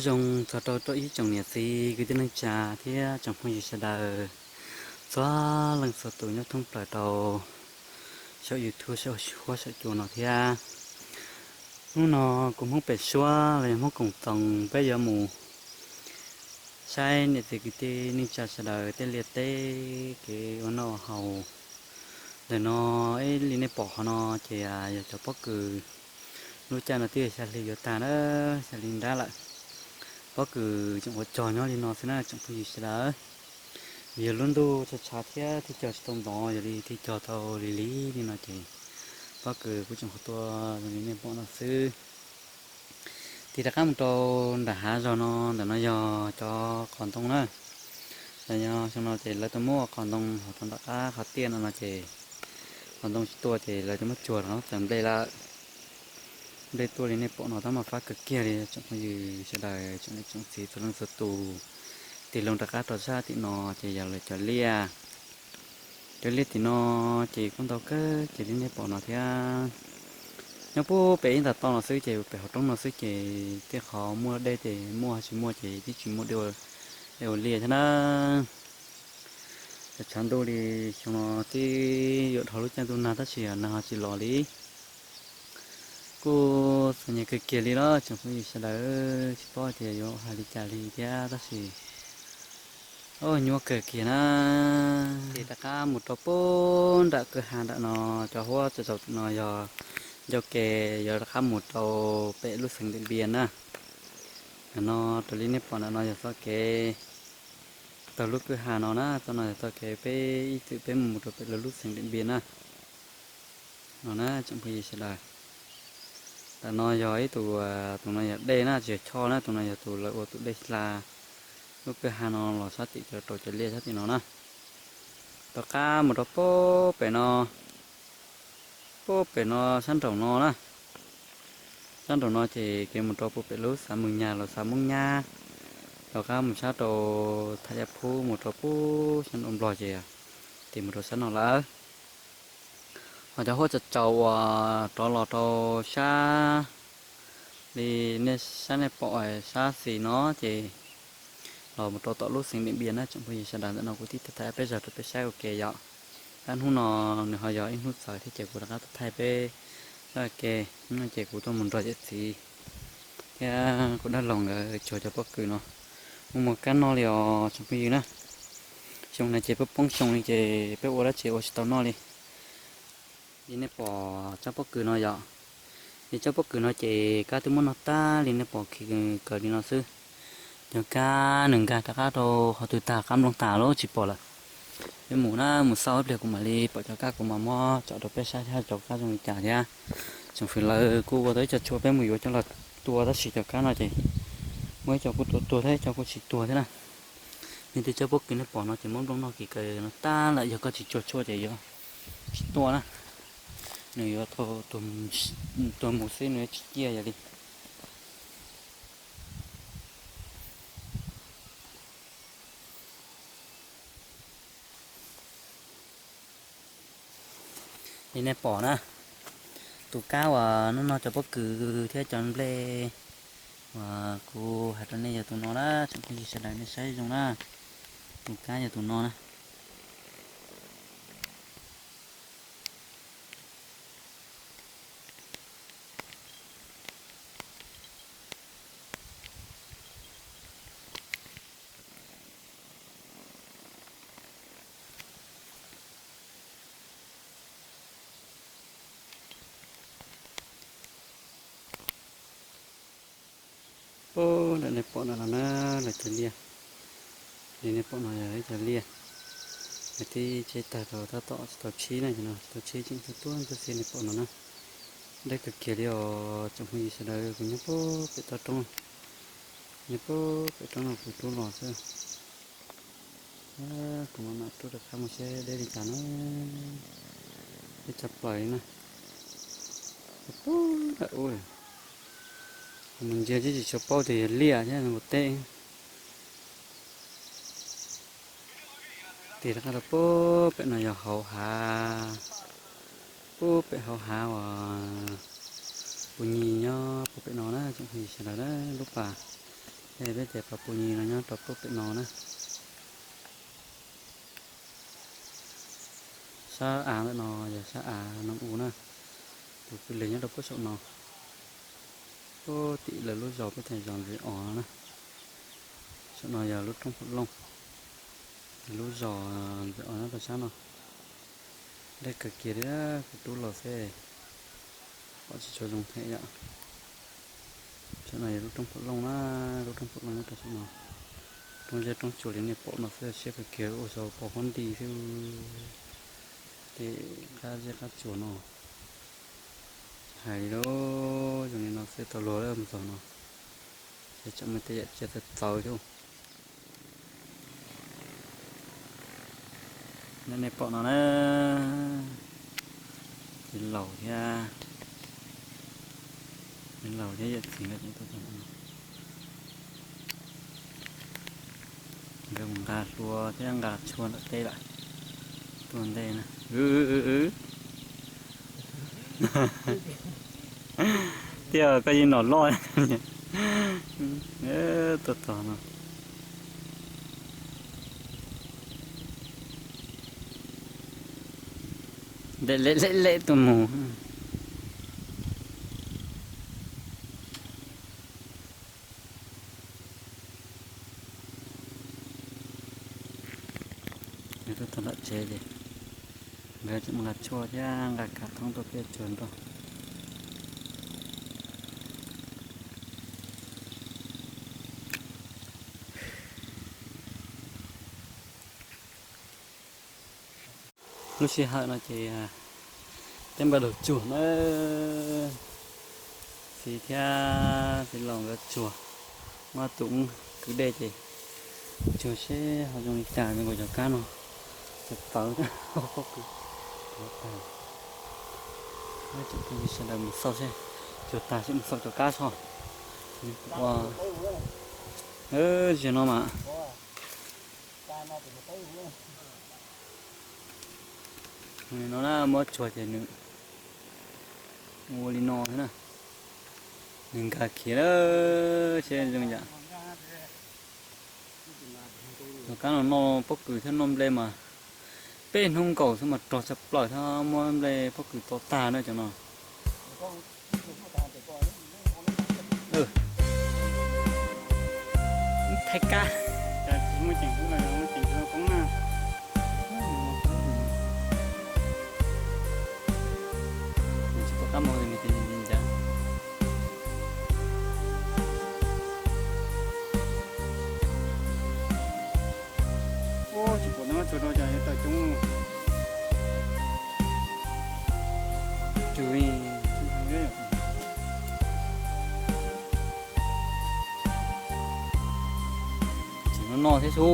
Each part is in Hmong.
Zoo txog rau ib tsoom niam txiv kwv tij neej tsa thiab tsoom phooj ywg sawv daws txhua leej txhua tus nyob thoob plaws rau saum YouTube, saum huab saum cua no thiab. Hnub no kuv Hmoob pem suab los yog Hmoob koom txoos peb yuav mus saib niam txiv kwv tij neej tsa sawv daws tej liaj teb kev ua noj ua haus. Ntawm no ib li nej pom qhov no ces yog cov pob kws. Lub caij no twb yog xya hli yuav tag na, xya hli nrab lawm. Pob kws tseem ua cog nyob li no xwb na tsoom phooj ywg sawv daws. Vim yog lub ntuj tshav tshav thiab thiaj cog tsis tau ntxov, yog li thiaj cog tau li li li no ces pob kws kuj tseem qhuav tuaj zoo li nej pom no xwb. Tig rov qab mus rau nram hav zog no, ntawm no yog cov qos ntoo na. Yog xyoo no ces lawv tuaj muab qos ntoo hauv rau nram qab qhov tiaj no no ces qos ntoo tsis tuaj ces lawv tuaj muab tsuag rau no txawm nplej lawm. Nplej tuaj li nej pom no tab mas fab kawg kiag li tsoom phooj ywg sawv daws, tsoom niam tsoom txiv txhua leej txhua tus. Tig loo rov qab rau sab tim no ces yog lawv cov liaj. Cov liaj tim no ces kuj ntau kawg ces li nej pom no thiab. Nyob puag pem ib nta toj no xwb ces pem hauv roob no xwb ces tej qhov muaj dej ces muaj, tsis muaj ces twb tsis muaj dej ua liaj thiab na. Tshav ntuj li xyoo no twb yuav dhau lub caij ntuj nag tab sis nag ho tsis los li. Kuj txom nyem kawg kiag li los tsoom phooj ywg sawv daws, tsis paub tias yuav hais li cas li thiab tab sis nyuaj kawg kiag na. Ces rov qab mus rau puag nram kwj ha nram no, cov huab cov tsaus no yog ncauj ke yuav rov qab mus rau pem lub xeev Ntiam Npias na. Ntawm no raws li nej pom ntawm no yog txoj kev taug lub kwj ha no na, txoj no yog txoj kev peb ib txwm peb mus rau pem lawv lub xeev Ntiam Npias na. No na tsoom phooj ywg sawv daws, ntawm no yog ib tus, tus no yog dej na, tsis yog choj na, tus no yog tus lawv ua tus dej hla lub kwj ha no los sab tim cov rau cov liaj sab tim no na. Rov qab mus rau puag pem no, puag pem no sab nraum no na. Sab nraum no ces kev mus rau puag pem lub xav Moos Nyas los xav Moob Nyab, rov qab mus sab rau Thaj Yaj Phub mus rau puag sab nraum Nplog ces tig mus rau sab no lawm. Ho cov huab cov tsaus uas rov los rau sab li nej sab nej pom sab xis no ces los mus rau tom lub xeev Ntiam Npias na tsoom phooj ywg sawv daws. Ntawm no kuv tib thaij peb zog rau peb saib ua ke yom. Tab hnub no nws ho yog ib hnub txawv thiab ces kuv rov qab thaij peb saib ua ke. Hnub no ces kuv tuaj mus nrog yawm txiv thiab kuv dab laug nkawd tsuag cov pob kws no mus muag kab noj li os tsoom phooj ywg na. Xyoo no ces peb poob xyoo li ces peb ua dab tsi ua tsis tau noj li. Li nej pom tsob pob kws no yom, li tsob pob kws no ces kab twb muab noj tag li nej pom khi kawg li no xwb. Cov kab nws nkag rov qab rau qhov twg tag qab nplooj tag lawm tsis pom lawm. Peb mus na, mus xauj ib pliag kuv mam li pom cov kab kuv mam muab tsom rau peb saib cov kab zoo li cas thiab. Tsoom fwv lawv kuj ua tau ib co tshuaj peb mus yuav coj los tua tab sis cov kab no ces muaj ib co kuj tuag tuag thiab ib co kuj tsis tuag thiab na. Li tej tsob pob kws nej pom no ces muab nplooj noj khi kawg no tag lawm, yog koj tsis tsuag tshuaj ces yuav tsis tuaj na. Nws yuav tuag mus xwb, nws yuav tsis ciaj yog li. Li nej pom na, tus kab uas noj noj cov pob kws thiab cov nplej uas kuv hais rau nej yog tus no na, tsoom phooj ywg sawv daws nej saib zoo na, tus kab yog tus no na. Puag nram nej pom no los na, lawv cov liaj. Li nej pom no yog ib cov liaj, lawv twb tseb tag rau tab tom tsis tau tshib na, tsis tau tshib tseem tuaj tuaj ntxub xwb nej pom no na. Dawb kawg kiag li os tsoom phooj ywg sawv daws, kuv nyob puag pem toj roob, nyob puag pem roob no kuv rub los xwb. Kuv mam mam rub rov qab mus seb deb li cas na. Deb tshaj plaws li na. Puag nram ub, mus ntsia twb tsis tshua paub tias yog liaj thiab ua teb. Tig rov qab rau puag pem no yog hauv hav, puag pem hauv hav uas kuv nyiag nyob puag pem no na tsoom phooj ywg sawv daws na, lub pas Peb cov pas pus nyis no nyob rau pem no na. Sab av ntawm no yog sab av noo u na. Tus kwj lig nyob rau pem saum no. Puag tim lawv lub zos peb teb zos Ntxiv Os no na. Saum no yog lub roob Phaum Looj. Lub zos Ntxiv Os nyob rau sab no. Deb kawg kiag li, kuv rub los xwb pom tsis tshua zoo them yom. Saum no yog lub roob Phaum Looj na, lub roob Phaum Looj nyob rau saum no. Roob zeb roob tsuas li nej pom no xwb, siab kawg kiag ua sau pos pob nti xwb. Tej qab zeb qab tsuas no, tsis hais li lauj, zoo li no xwb tau luag lawm mus txog no. Ces tsam muaj tej yam tsiaj txawv txawv thiab. Nej pom no na, txiv laus thiab, txiv laus thiab yawm txiv nkawd tuaj txog no. Nkawd mus nqa hlua thiab nqa tshua ntawm teb lawm. Tuaj ntej na. Tiag koj yeej nom loj. Tuaj txog no. Lem lem lem lem tuaj mus. Nkawd tuaj txog nram tsev ces nkawd tseem nqa tshuaj thiab nqa kav thoob tuaj peb tsuag nrog. Lub sij hawm no ces peb npaj lug tsuag na, txiv thiab txiv laus nkawd tsuag, muab tus kwv dej ces tsuag seb ho zoo li cas, zoo nkaus cov kab no txawv txawv pob kws tuag tag. Tsoom phooj ywg sawv daws mus xauj seb, tsuag tag seb mus xauj cov kab tso. Ziag no mas no na, muab tsuag ces nws ua li no xwb na. Nws nkag khiav lawm seb zoo yam. Cov kab no noj pob kws thiab noj nplej mas peb hnub nkaus xwb mas rog tshaj plaws thiab, muab nplej pob kws to tag na cov no. Thaij kab. Muaj ceem, muaj ceem tsis tau koob na. Tsis pom kab mus li cas. Tsis pom no tsuag rau cas tawm coob. Tsuag li, tsis no no thiab su.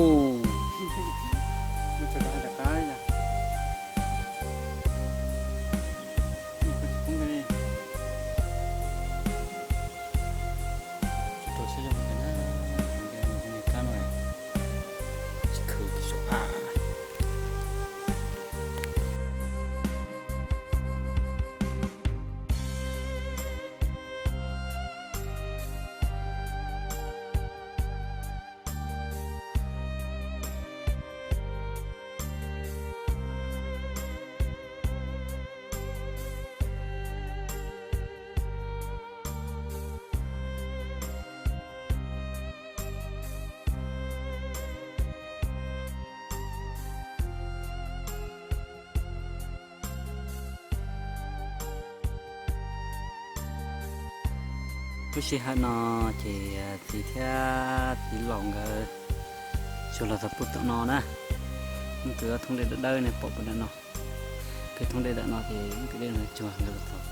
Lub sij hawm no ces txiv thiab txiv laus nkawd tsuag los txog pem tom no na. Muaj tus thoob dej dawb dawb nej pom pem ntawm no. Peb thoob dej ntawm no ces muaj tus dej no tsuag nkawd los txog.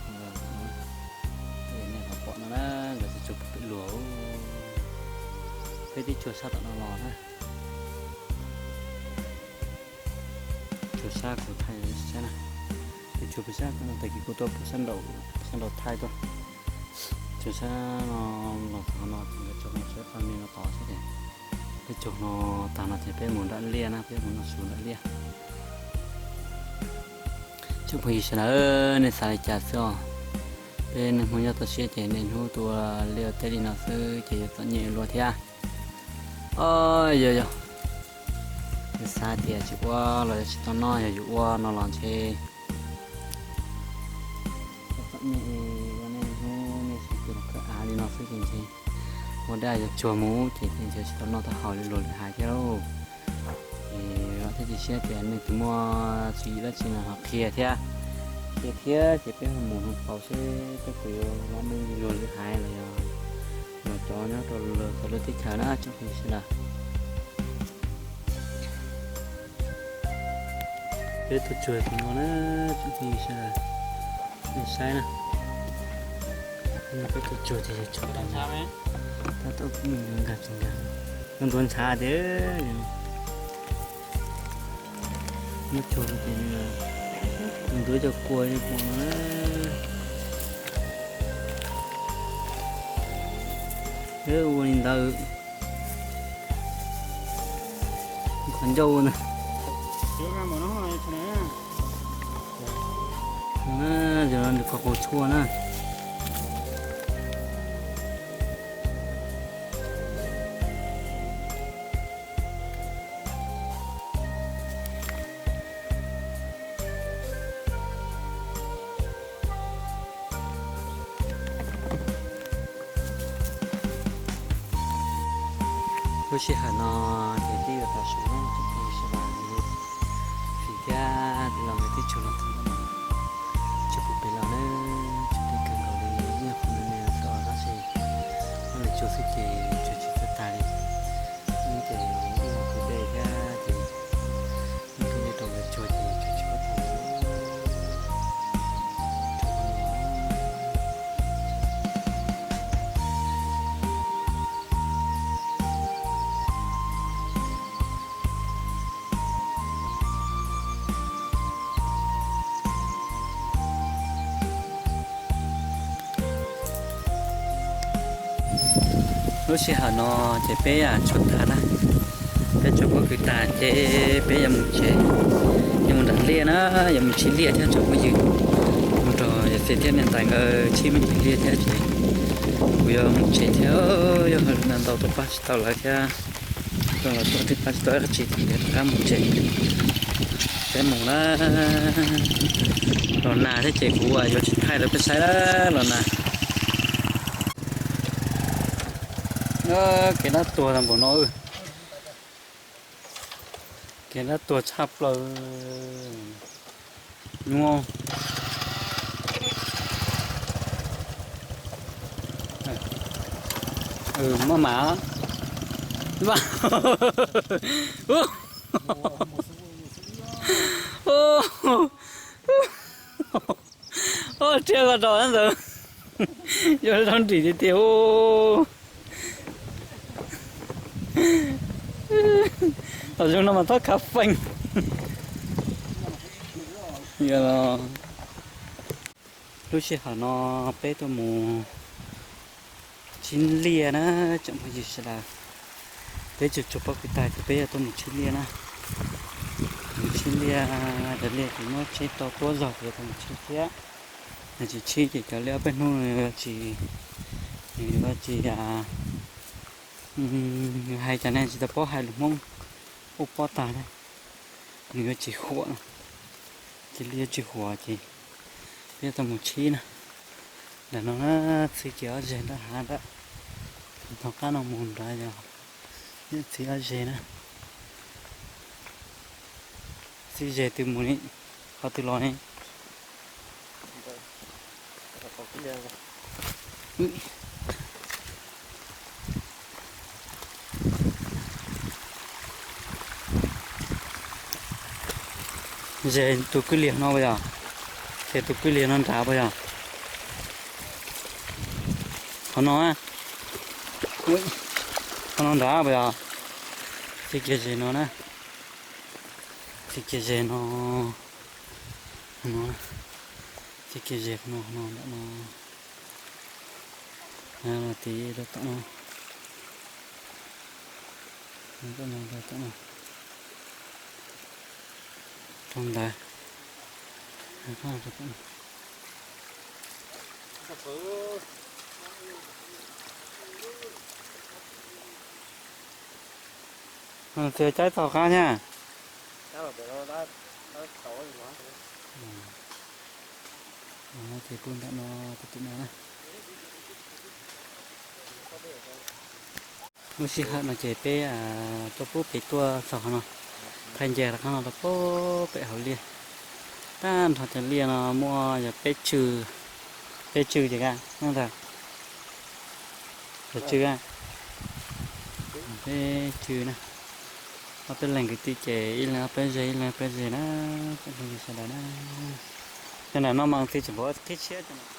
Nej pom no na, nkawd tsuag pem luag. Peb twb tsuag sab tom no los na. Tsuag sab kuv thaij saib na. Peb tsuag pem sab no, tag kis kuv tuaj pem sab nraud thaij tuaj. Tsuag sab no los txog no ces nkawd tsuag no sab qhov me no tod xwb ces peb tsuag no tag no ces peb mus nram liaj na, peb mus noj su nram liaj. Tsoom phooj ywg sawv daws, nej xav li cas xwb os? Peb neeg Hmoob nyob toj siab ces niaj hnub tua liaj teb li no xwb ces yuav txom nyem luaj thiab. Yog yog, yus xav tias tsis ua los yog tsis tau noj, yog yus ua no los ntshe txom nyem. Ua nej hnub nej sib tus los kawg av li no xwb ces ntshe ua daj yuav tsuag mus ces ntshe tsis tau noj tau haus li luag lwm haiv thiab lauj. Ces thiaj tsis siab tias nej tus muaj tswv yim dab tsi no ho qhia thiab, qhia thiab ces peb ho mus hloov pauv seb peb puas yuav lob meej li luag lwm haiv los yog los cov nyob rau lwm teb chaws na tsoom phooj ywg sawv daws. Peb tuaj tsuag tus no na, tsoom phooj ywg sawv daws, nej saib na, peb tuaj tsuag ces yog tsuag tab tom nkag tsis nkag, ntuav ntshav tiag. Muab tsuag ces ntuav cov kua pom no na. Ua li ntawd, qhov ncauj na. Yog nws qhov qaus tshuaj na. Lub sij hawm no ces twb yuav tau su no, tsoom phooj ywg sawv daws, fim thiab tus los nkawd twb tsuag los txog tsuag pem los na, tsuag pem kawg nkaus li, ib qho me me los txog tab sis muab lawv tsuag xwb ces tsuag tsis txawj tag li. Ces ib qho kwv dej thiab ces muab kwv dej rau nkawd tsuag ces tsuag tsis txawj tag li. Lub sij hawm no ces peb tsuag tag na, peb tsuag pob kws tag ces peb yuav mus tsev, yuav mus nram liaj na, yuav mus tshib liaj thiab tsoom phooj ywg, mus nrog yawm txiv thiab niam tais nkawd tshib me ntsis liaj thiab ces kuv yuav mus tsev thiab, yog hais lus ntau ntau tuaj pab tsis tau lawv thiab, tuaj los tuaj twb pab tsis tau dab tsi ces rov qab mus tsev. Peb mus na, los nag thiab ces kuv yuav tsis thaij rau peb saib los nag. Kev dab tuag tag npaum no, kev dab tuag tshaj plaws. Nyuaj. Maj mam. Ua, tsiab ko rau ntawd, yuav rau nrim tiag tiag. Los zoo no mas txhob khav feej. Lub sij hawm no peb tuaj mus tshib liaj na, tsoom phooj ywg sawv daws. Peb tsuag tsuag pob kws tag ces peb yuav tuaj mus tshib liaj na. Mus tshib liaj, cov liaj ces muab tsheb rau tuab zog ces yuav tau mus tshib thiab. Yog tsis tshib ces cov liaj ob peb hnub nws yuav tsis, nws yuav tsis, hais cas ne tsis tau paub hais lus Hmoob, ub pob tag thiab. Nws yuav tsis huam, ces liaj yuav tsis huam ces peb yuav tau mus tshib na. Nram no na, txhib kev ob zeg nrab hav nrab, tom qab no mus nrad yog txhib ob zeg na. Txhib zeg twg mus ne, qhov twg los ne? Zeg tus kwj liag no puas yog? Ces tus kwj liag no nrad puas yog? Qhov no, qhov no nrad puas yog? Txhib kiag zeg no na. Txhib kiag zeg no, no, txhib kiag zeg no, no ntawm no. Tid rau tom no, rau tom no, rau ntawd. Txias caib txog qab thiab. Ces pub ntawm no, tus tim no na. Lub sij hawm no ces peb tuaj pub pem tuaj txog qhov no, thaij nce rov qab no rau pem hauv liaj. Tag nrho cov liaj no muaj yog peb tsw, peb tsw ces ka ntag, cov tsw, peb tsw na. Ob peb leeg kwv tij ces ib leeg ob peb zeg, ib leeg ob peb zeg na, peb leeg sawv daws na. Cov nram no mas txiv tseem npaum qhib tshiab.